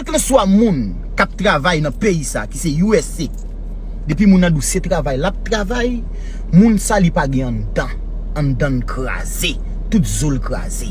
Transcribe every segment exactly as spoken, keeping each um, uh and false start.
Kèlkanswa moun k ap travay nan peyi sa ki se U S A, depi moun nan di w se travay l ap travay, moun sa li pa gen anndan, anndan l kraze, tout zo l kraze.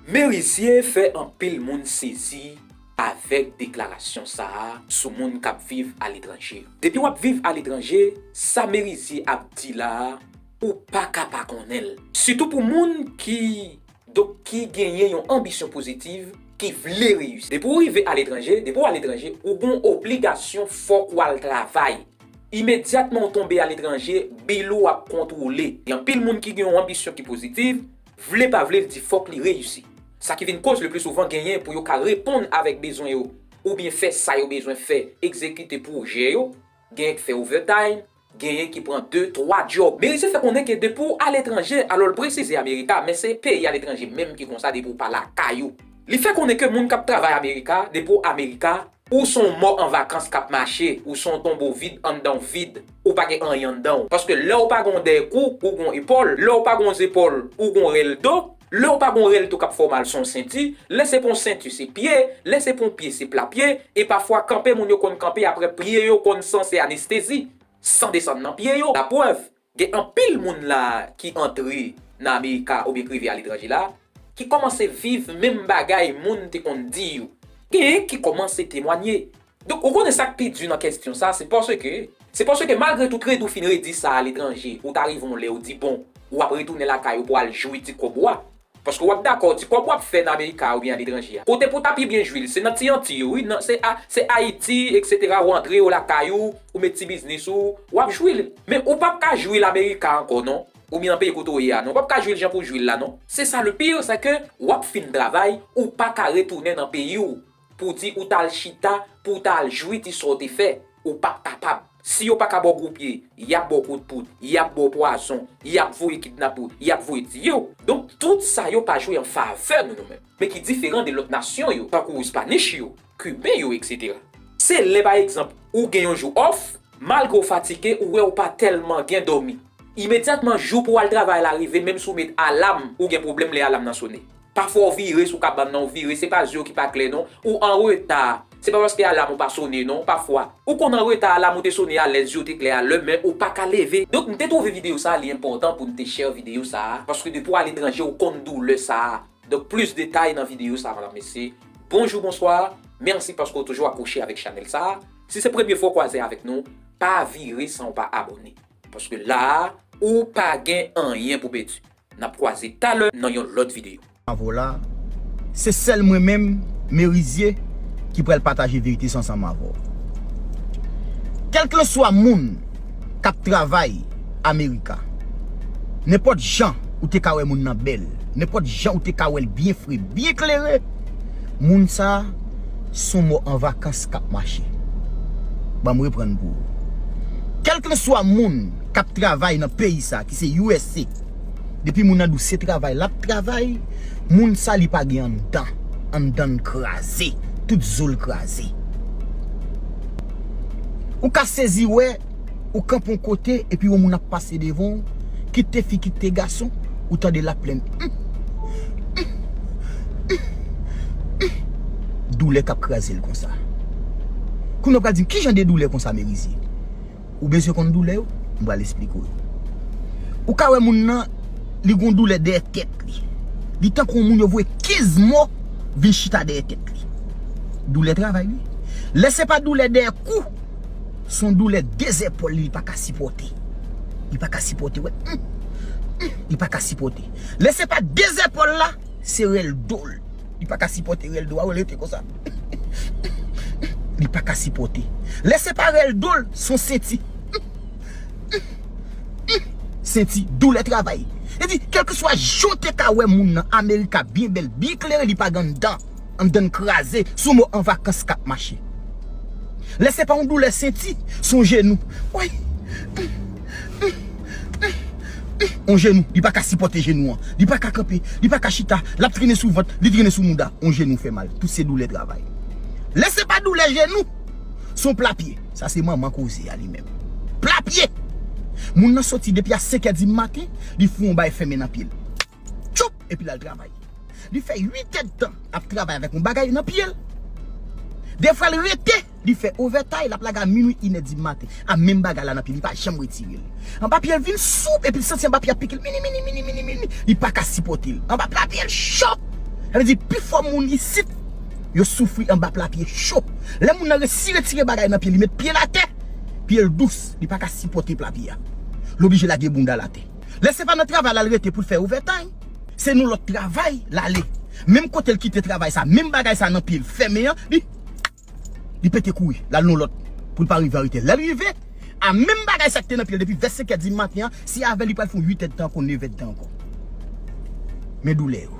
Merizye fè anpil moun sezi avèk deklarasyon sa a sou moun k ap viv aletranje yo. Depi w ap viv aletranje, sa Merizye ap di la a, ou pa ka pa konnen l. Sitou pou moun ki, donk, ki genyen yon anbisyon pozitiv, ki vle reyisi. Depi w rive aletranje, depi w aletranje, ou gen yon obligasyon, fòk w al travay. Imedyatman w tonbe aletranje, bil ou ap kontwole. Gen anpil moun ki gen yon anbisyon ki pozitiv, vle pa vle, l di fòk li reyisi. Sa ki vin koz le pli souvan genyen pou yo ka reponn avèk bezwen yo, oubyen fè sa yo bezwen fè, egzekite pwojè yo, genyen k fè overtime, genyen ki pran de, twa djòb. Merizye fè konnen ke depi w aletranje, alò l presize Amerika, men se peyi aletranje menm ki konsa depi w pa lakay ou. Li fè konnen ke moun k ap travay Amerika, depi w Amerika, ou se yon mò an vakans k ap mache, ou se yon tonbo vid anndan w vid, ou pa gen anyen anndan w. Paske lè w pa gen yon dèyè kou, ou gen yon epòl, lè w pa gen yon zepòl, ou gen yon rèl do, lè w pa gen yon rèl tou k ap fè w mal, se yon senti, lè se pa yon senti, se pye, lè se pa yon pye, se pla pye, e pafwa kanpe moun yo konn kanpe, apre pye yo konn sanse anestezi, san desann nan pye yo. Laprèv, gen anpil moun la ki antre nan Amerika oubyen ki rive aletranje la, ki kòmanse viv menm bagay moun te konn di yo. Genyen ki kòmanse temwanye. Donk, ou konnen sa k pi di nan kesyon sa, se paske, se paske malgre tout redi w fin redi sa aletranje, ou ta rive yon lè ou di, bon, w ap retounen lakay ou pou al jwi ti kòb ou a. Paske w ap dakò, ti kòb w ap fè nan Amerika oubyen aletranje a, kote pou w ta pi byen jwi l, se nan ti Antiy yo, wi, nan, se a, se Ayiti, etsetera, ou antre yo lakay ou, ou met ti biznis ou, w ap jwi l. Men ou p ap ka jwi l Amerika ankò, non. Oubyen nan peyi kote w ye a, non. Ou p ap ka jwi l jan pou w jwi l la, non. Se sa le pire, se ke w ap fin travay, ou pa ka retounen nan peyi w pou di ou t al chita, pou w t al jwi ti sa w te fè. Ou p ap kapab. Si yo pa ka ba w gwo pye, y ap ba w kout poud, y ap ba w pwazon, y ap voye kidnape w, y ap voye tiye w. Donk, tout sa yo pa jwe an favè nou, nou menm. Men ki diferan de lòt nasyon yo, tankou Spanish yo, Kiben yo, etsetera. Se lè, pa egzanp, ou gen yon jou off, malgre w fatige, ou wè ou pa tèlman gen dòmi. Imedyatman jou pou w al travay la rive, menm si w met alam, ou gen pwoblèm lè alam nan sone. Pafwa w vire sou kabann nan, w vire, se pa zye w ki pa klè non, ou an reta. Se pa paske alam ou pa sone non, pafwa. Ou konn an reta, alam ou te sone alè, zye w te klè alè, men ou pa ka leve. Donk, m te twouve videyo sa a, li enpòtan pou n te share videyo sa a, paske depi w aletranje, ou konn doulè sa a. Donk, plis detay nan videyo sa a, medam, mesye. Bonjou, bonswa. Mèsi paske w toujou akwoche avèk chanèl sa a. Si se premye fwa w kwaze avèk nou, pa vire san w pa abòne. Paske la a, ou pa gen anyen pou pèdi. N ap kwaze talè nan yon lòt videyo. Avè w la, se sèl mwen menm, Merizye, ki pral pataje verite sa ansanm avè w. Kèlkanswa moun k ap travay Amerika, nenpòt jan ou te ka wè moun nan bèl, nenpòt jan ou te ka wè l byen fre, byen klere, moun sa a se yon mò an vakans k ap mache. Ban m reprann pou ou. Kèlkanswa moun k ap travay nan peyi sa ki se U S A, depi moun nan di w se travay l ap travay, moun sa li pa gen anndan. Anndan l kraze, tout zo l kraze. Ou ka sezi wè, ou kanpe yon kote epi yon moun ap pase devan w, kit te fi, kit te gason, ou tande l ap plenn. Doulè k ap kraze l konsa. Kounye a w pral di m, ki jan de doulè konsa, Merizye? Ou bezwen konn doulè yo? M pral esplike w yo. Ou ka wè moun nan, li gon doulè dèyè tèt li. Li tankou yon moun yo voye kenz mò vin chita dèyè tèt li. Doulè travay, wi. Lè se pa doulè dèyè kou, se yon doulè de zèpòl li, li pa ka sipòte. Li pa ka sipòte, wè. Li pa ka sipòte. Lè se pa de zèpòl la, se rèl do l. Li pa ka sipòte rèl do a, wè l rete konsa. Li pa ka sipòte. Lè se pa rèl do l, se yon senti. Senti, doulè travay. Li di, kèlkanswa jan w te ka wè moun nan Amerika byen bèl, byen klere, li pa gen anndan. Anndan l kraze, se yon mò an vakans k ap mache. Lè se pa yon doulè senti, se yon jenou. Woy. Yon jenou, li pa ka sipòte jenou an. Li pa ka kanpe, li pa ka chita, l ap trennen sou vant, li trennen sou mouda. Yon jenou fè mal. Tout se doulè travay. Lè se pa doulè jenou, se yon pla pye. Sa se manman koze a li menm. Pla pye. Moun nan soti depi a senk è di maten, li fout yon bagay fèmen nan pye l. Tchoup! Epi l al travay. Li fè uit èdtan ap travay avèk yon bagay nan pye l. Defwa l rete, li fè overtime, l ap lage a minwi, inè di maten. A menm bagay la nan pye l, li pa janm retire l. Anba pye l vin soup, epi l santi anba pye a pike l, mini, mini, mini, mini, mini. Li pa ka sipòte l. Anba pye l cho! Sa vle di, pifò moun isit, yo soufri anba pla pye cho. Lè moun nan resi retire bagay nan pye, li met pye l atè, pye l dous, li pa ka sipòte pla pye a. L oblije lage bounda l atè. Lè se pa nan travay la l rete pou l fè overtime, se nan lòt travay l ale. Menm kote l kite travay sa, menm bagay sa nan pye l fèmen an, li, li pete kouri, l al nan lòt pou l pa rive an retè. Lè l rive, a menm bagay sa ki te nan pye l depi vè senk è di maten an, se avè l li pral fè yon uit èdtan ankò, nèf èdtan ankò. Men doulè yo.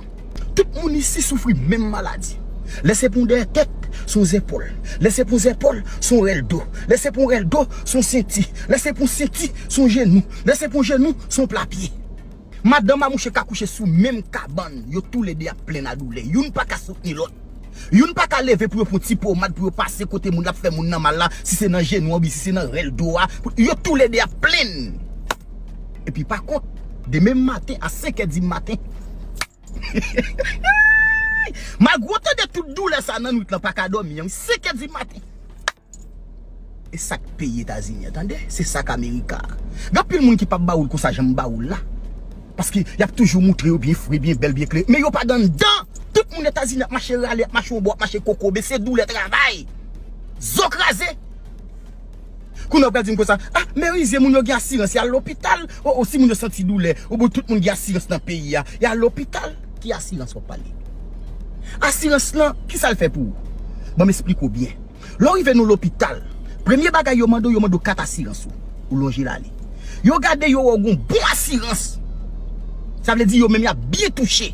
Tout moun isi soufri menm maladi. Lè se pou yon dèyè tèt, se yon zèpòl. Lè se pou yon zèpòl, se yon rèl do. Lè se pou yon rèl do, se yon senti. Lè se pou yon senti, se yon jenou. Lè se pou yon jenou, se yon pla pye. Madanm a mouche ka kouche sou menm kabann, yo toulede ap plenn a doulè. Youn pa ka soutni lòt. Youn pa ka leve pou yo pran ti pomad pou yo pase kote moun l ap fè moun nan mal la, si se nan jenou an oubyen si se nan rèl do a. Yo toulede ap plenn. Epi pa kont, demen maten a senk è di maten, malgre w tande tout doulè sa nan nwit lan, pa ka dòmi an, senk è di maten. E sa k peyi Etazini an, tande? Se sa k Amerika a. Gen anpil moun ki p ap ba ou l konsa jan m ba ou l la. Paske y ap toujou moutre yo byen fre, byen bèl, byen klere. Men yo pa gen anndan. Tout moun Etazini ap mache rale, ap mache yon bò, ap mache kokobe. Se doulè travay. Zo kraze. Kounye a w pral di m konsa, ah, Merize, moun yo gen asirans, y al lopital. O, o, si moun yo santi doulè, o bon, tout moun gen asirans nan peyi a, y al lopital. Ki asirans w ap pale? Asirans lan, ki sa l fè pou ou? Ban m esplike w byen. Lè w rive nan lopital, premye bagay yo mande w, yo mande w kat asirans ou. Ou lonje l ale. Yo gade, yo wè w gen yon bon asirans. Sa vle di yo menm y ap byen touche.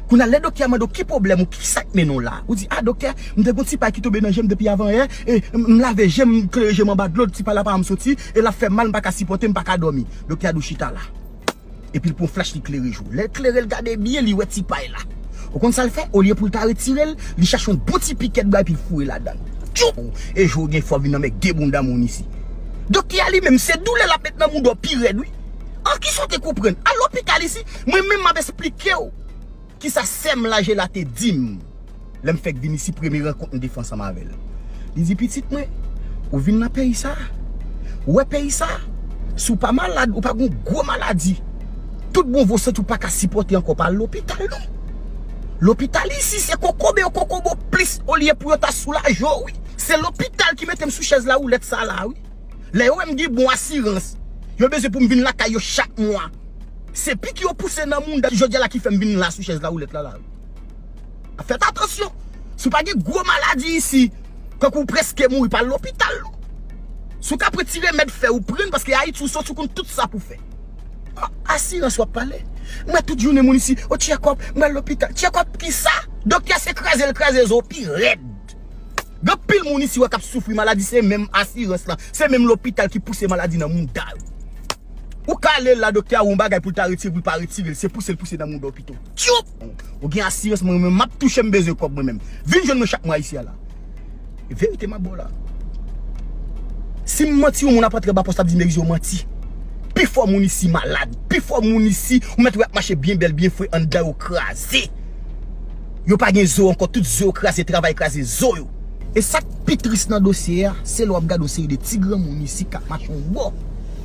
Kounye a, lè doktè a mande w ki pwoblèm ou, ki sa k mennen w la? Ou di, ah, doktè, m te gen yon ti pay ki tonbe nan je m depi avan yè, e m, m lave je m, m klere je m anba dlo, ti pay la pa janm soti, e l ap fè m mal, m pa ka sipòte, m pa ka dòmi. Doktè a di w chita la. Epi l pran flach, li klere je w. Lè l klere l gade byen, li wè ti pay la. Ou konn sa l fè? Olye pou l ta retire l, li chache yon bon ti pikèt bwa epi l foure ladan l. Tchoup! E je w gen fò vin nan men de bounda moun isi. Doktè a li menm, se doulè l ap met nan bounda w pi rèd, wi. An, kisa w te konprann? Al lopital isi, mwen menm m ap esplike w. Kisa sè m Lajela te di m lè m fèk vin isi, premye rankont m te fè ansanm avè l? Li di, pitit mwen, ou vin nan peyi sa a, ou wè peyi sa a, si w pa malad, ou pa gen yon gwo maladi, tout bon vo senti w pa ka sipòte ankò, pa al lopital non. Lopital isi se kokobe yo kokobe w plis olye pou yo ta soulaje w, wi. Se lopital ki mete m sou chèz lawoulèt sa la, wi. Lè yo wè m gen bon asirans, yo bezwen pou m vin lakay yo chak mwa. Se pik yo pouse nan mounda jodi a la ki fè m vin la sou chèz lawoulèt la la. Fèt atansyon. Si w pa gen gwo maladi isi, kankou w prèske mouri, pa al lopital non. Si w ka pran ti remèd fè ou pran l, paske Ayiti ou soti ou konn tout sa pou fè. A-, asirans w ap pale. M wè tout jounen moun isi, o, check up, m al lopital. Check up kisa? Doktè a se kraze l kraze zo pi rèd. Gen anpil moun isi w wè k ap soufri maladi, se menm asirans lan, se menm lopital ki pouse maladi nan mounda yo. Ou ka ale la, doktè a wè yon bagay pou l ta retire, pou l pa retire l, se pouse l pouse nan mounda w pito. Tchoup! Ou gen asirans, mwen menm, m ap touche, m bezwen kòb mwen menm. Vin jwenn mwen chak mwa isi a la. Verite m ap ba w la. Si m manti, yon moun ap antre anba pòs la ap di Merize w manti. Pifò moun isi malad. Pifò moun isi, ou mèt wè ap mache byen bèl, byen fre, anndan yo kraze. Yo pa gen zo ankò, tout zo yo kraze, travay kraze zo yo. E sa k pi tris nan dosye a, se lè w ap gade yon seri de ti granmoun isi k ap mache yon bò,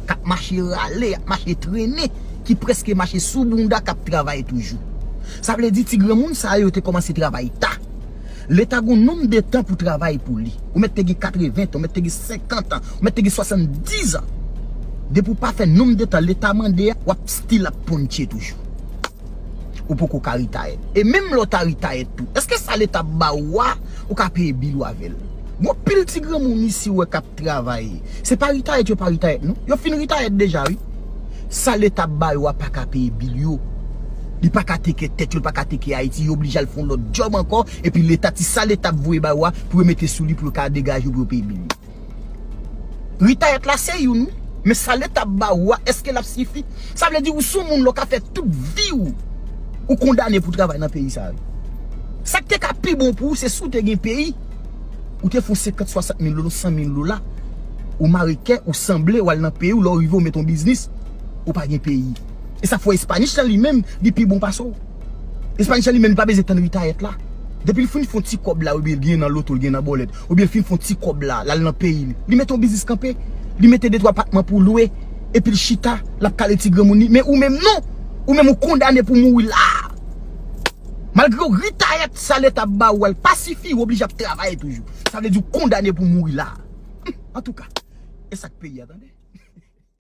k ap mache rale, ap mache trennen, ki prèske mache sou bounda, k ap travay toujou. Sa vle di ti granmoun sa yo te kòmanse travay ta. Leta gon nonm de tan pou travay pou li. Ou mèt te gen katreven tan, ou mèt te gen senkant an, ou mèt te gen swasanndiz an. Depi w pa fè nonm de tan Leta mande a, w ap still ap ponche toujou. Ou poko ka retire. E menm lè w ta retire tou, èske sa Leta ap ba ou a, ou ka peye bil ou avè l? Gon pil ti granmoun isi w wè k ap travay. Se pa retire yo pa retire non. Yo fin retire deja wi. Sa Leta ap ba yo a pa ka peye bil yo. Li pa ka teke tèt yo, li pa ka teke Ayiti, yo oblije al fè yon lòt djòb ankò, epi Leta, ti sa Leta ap voye ba yo a, pou yo mete sou li, pou yo ka degaje yo, pou yo peye bil yo. Retire la se youn wi, men sa Leta ap ba ou a, èske l ap sifi? Sa vle di ou se yon moun lè w ka fè tout vi w, ou kondane pou travay nan peyi sa wi. Sa k te ka pi bon pou ou, se si w te gen peyi, ou te fè yon senkant, swasant mil dola, san mil dola, Ou mare kè, ou sanble, ou al nan peyi w, lè w rive, ou met yon biznis, ou pa gen peyi. E sa fè Espanich lan li menm, li pi bon pase w. Espanich lan li menm, li pa bezwen tann ritayèt la. Depi l fin fè yon ti kòb la, oubyen l gen nan loto, l gen nan bòlèt, oubyen l fin fè yon ti kòb la, l al nan peyi l, li met yon biznis kanpe, li mete de twa apatman pou lwe, epi l chita, l ap kale ti granmoun li. Men ou menm non, ou menm ou kondane pou mouri la. Malgre w ritayèt, sa leta ap ba ou a, l pa sifi, ou oblije ap travay toujou. Sa vle di ou kondane pou mouri la. Hum, antouka, e sa k peyi a, tande.